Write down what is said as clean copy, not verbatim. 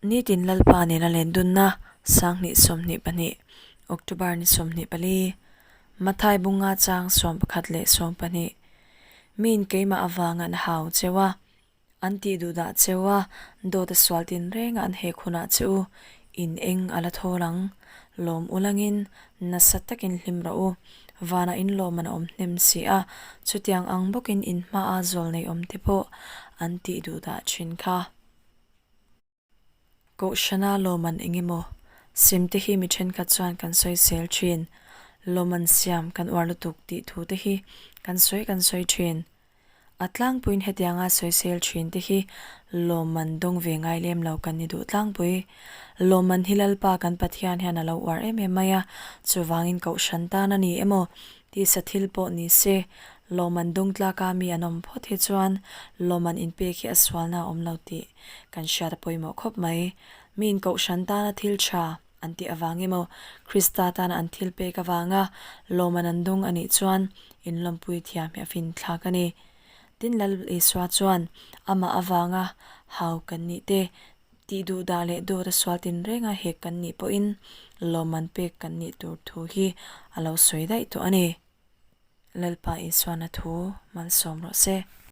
Nitin Lalpa nena lendunna 2022, October ni 24, Mathai bunga chang 11 leh 12. Miin keimah avanga an hau cheu a, an tih duhdah cheu a, dawt a sual tinreng a an hek hunah che u, in eng a la thawl ang. Lawm ulangin nasa takin hlim rawh u. Vanah in lawm an awm hnem si a, chutiang ang bawkin in hmaa zawl nei awm te pawh an tih duhdah thin kha. Kohhrana lawman eng emaw sim te hi mi thenkhat chuan kan sawisel thin. Lawman siam kan uar lutuk tih thu te hi kan sawi kan sawi thin. A tlangpuiin hetianga sawisel thin te hi lawman dawng ve ngai lem lo kan ni duh tlangpui. Lawman hi Lalpa kan Pathian hian a lo uar em em mai a, chuvangin kohhran tan a ni emaw Tisa thil pawh ni se, lawmman dawngtlaka mi an awm phawt hi chuan lawmman inpek hi a sualna a awm lo tih kan hriat a pawimawh khawp mai. Mi inkohhran tana thil tha an tih avang emaw, Krista tana an thil pek avanga lawmman an dawng a nih chuan inlawmpui thiam hi a finthlak a ni. Tin, Lal Isua chuan amah avanga hau kan nih te, Tih duhdah leh dawt a sual tinreng a hek kan nih pawhin lawmman pek kan nih tur thu hi a lo sawi daih tawh a ni. Lalpa Isuana thu malsawm rawh se.